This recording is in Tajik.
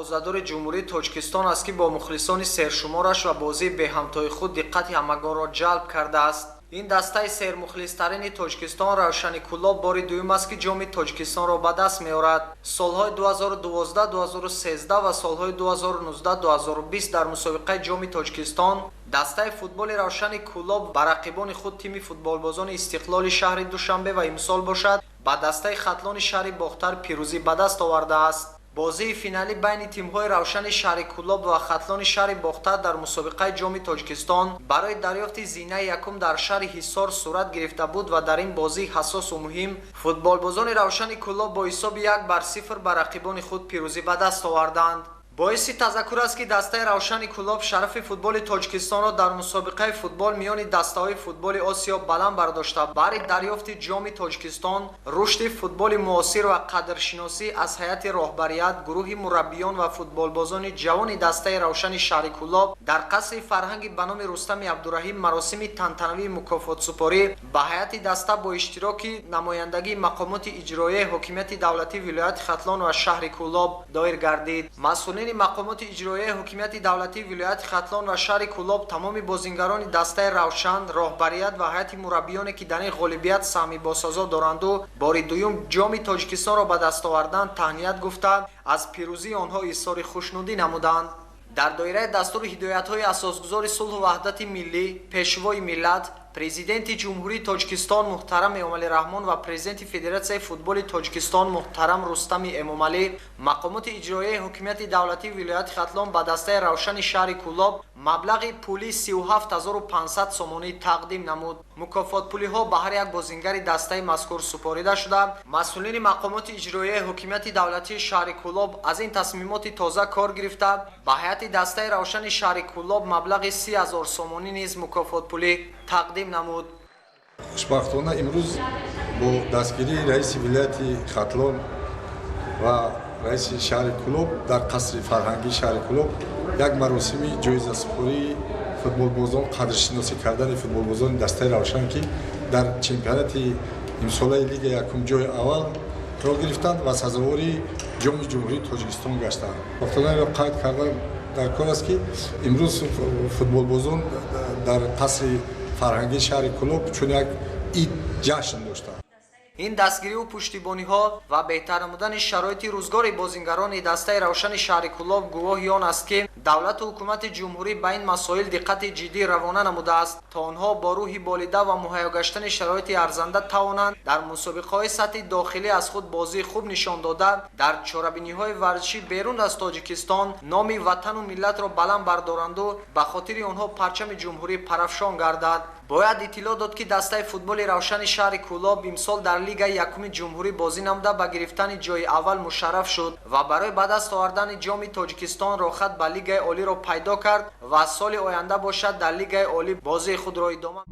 Овозадори Ҷумҳурии Тоҷикистон аст, ки бо мухлисони сершумораш ва бозии беҳамтои худ диққати ҳамагонро ҷалб кардааст. Ин дастаи сермухлистарини Тоҷикистон, Равшани Кӯлоб, бори дуюм аст, ки Ҷоми Тоҷикистонро ба даст меорад. Солҳои 2012, 2013 ва солҳои 2019, 2020 дар мусобиқаи Ҷоми Тоҷикистон дастаи футболи Равшани Кӯлоб ба рақибони худ, тими футболбозони Истиқлоли шаҳри Душанбе ва имсол бошад, ба дастаи Хатлони шаҳри Бохтар пирӯзӣ ба даст овардааст. Бозии финалӣ байни тимҳои Равшани шаҳри Кӯлоб ва Хатлони шаҳри Бохтар дар мусобиқаи Ҷоми Тоҷикистон барои дарёфти зинаи якум дар шаҳри Ҳисор сурат гирифта буд ва дар ин бозии ҳассосу муҳим футболбозони Равшани Кӯлоб бо ҳисоби 1-0 ба рақибони худ пирӯзӣ ба даст оварданд. Боиси тазаккур аст, ки дастаи Равшани Кӯлоб шарафи футболи Тоҷикистонро дар мусобиқаи футбол миёни дастаҳои футболи Осиё баланд бардошта, баҳри дарёфти Ҷоми Тоҷикистон, рушди футболи муосир ва қадршиносӣ аз ҳайати роҳбарият, гурӯҳи мураббиён ва футболбозони ҷавони дастаи Равшани шаҳри Кӯлоб дар қасри фарҳанги ба номи Рустами Абдураҳим маросими тантанавии мукофотсупорӣ ба ҳайати даста бо иштироки намояндагии мақомоти иҷроияи ҳокимияти давлатии вилояти Хатлон ва шаҳри Кӯлоб доир гардид. Масъулини мақомоти иҷроияи ҳокимияти давлатии вилояти Хатлон ва шаҳри Кӯлоб тамоми бозингарони дастаи Равшан, роҳбарият ва ҳайати мураббиёне, ки дар ин ғолибият саҳми босазо доранду бори дуюм Ҷоми Тоҷикистонро ба даст овардан, таҳният гуфта, аз пирӯзии онҳо изҳори хушнудӣ намуданд. Дар доираи дастуру ҳидоятҳои асосгузори сулҳу ваҳдати миллӣ, Пешвои миллат, Президенти Ҷумҳурии Тоҷикистон муҳтарам Эмомалӣ Раҳмон ва Президенти Федератсияи футболи Тоҷикистон муҳтарам Рустами Эмомалӣ, мақомоти иҷроияи ҳокимияти давлатии вилояти Хатлон ба дастаи Равшани шаҳри Кӯлоб маблағи пулӣ 37 500 сомонӣ тақдим намуд. Мукофотпулиҳо ба ҳар як бозингари дастаи мазкур супорида шуда, масъулини мақомоти иҷроияи ҳокимияти давлатии шаҳри Кӯлоб аз ин тасмимоти тоза кор гирифта, ба ҳайати дастаи Равшани шаҳри Кӯлоб маблағи 30 000 сомонӣ низ мукофотпулӣ тақдим намуд. Хушбахтона, имрӯз бо дастгирии раиси вилояти Хатлон ва раиси шаҳри Кӯлоб дар қасри фарҳангии шаҳри Кӯлоб як маросими ҷоизасупории футболбозон, қадршиносӣ кардани футболбозони дастаи Равшан, ки дар чемпионати имсолаи лига якум ҷои аввал ро гирифтанд ва сазовори Ҷоми Ҷумҳурии Тоҷикистон гаштанд. Вақтонаро қайд кардан дар кор аст, ки имрӯз футболбозон дар қасри фарҳангии шаҳри Кӯлоб чун як ид ҷашн доштанд. Ин дастгириву пуштибониҳо ва беҳтар намудани шароити рӯзгори бозингарони дастаи Равшани шаҳри Кӯлоб гувоҳи он аст, ки давлату ҳукумати ҷумҳурӣ ба ин масоил диққати ҷиддӣ равона намудааст, то онҳо бо рӯҳи болида ва муҳайё гаштани шароити арзанда тавонанд дар мусобиқаҳои сатҳи дохилӣ аз худ бозии хуб нишон дода, дар чорабиниҳои варзишӣ берун аз Тоҷикистон номи ватану миллатро баланд бардоранду ба хотири онҳо парчами ҷумҳурӣ парафшон гардад. Бояд иттилоъ дод, ки дастаи футболи Равшани шаҳри Кӯлоб имсол дар лигаи якуми ҷумҳурӣ бозӣ намуда, ба гирифтани ҷои аввал мушарраф шуд ва барои ба даст овардани Ҷоми Тоҷикистон роҳхат ба лигаи олиро пайдо кард ва соли оянда бошад, дар лигаи олӣ бозии худро идома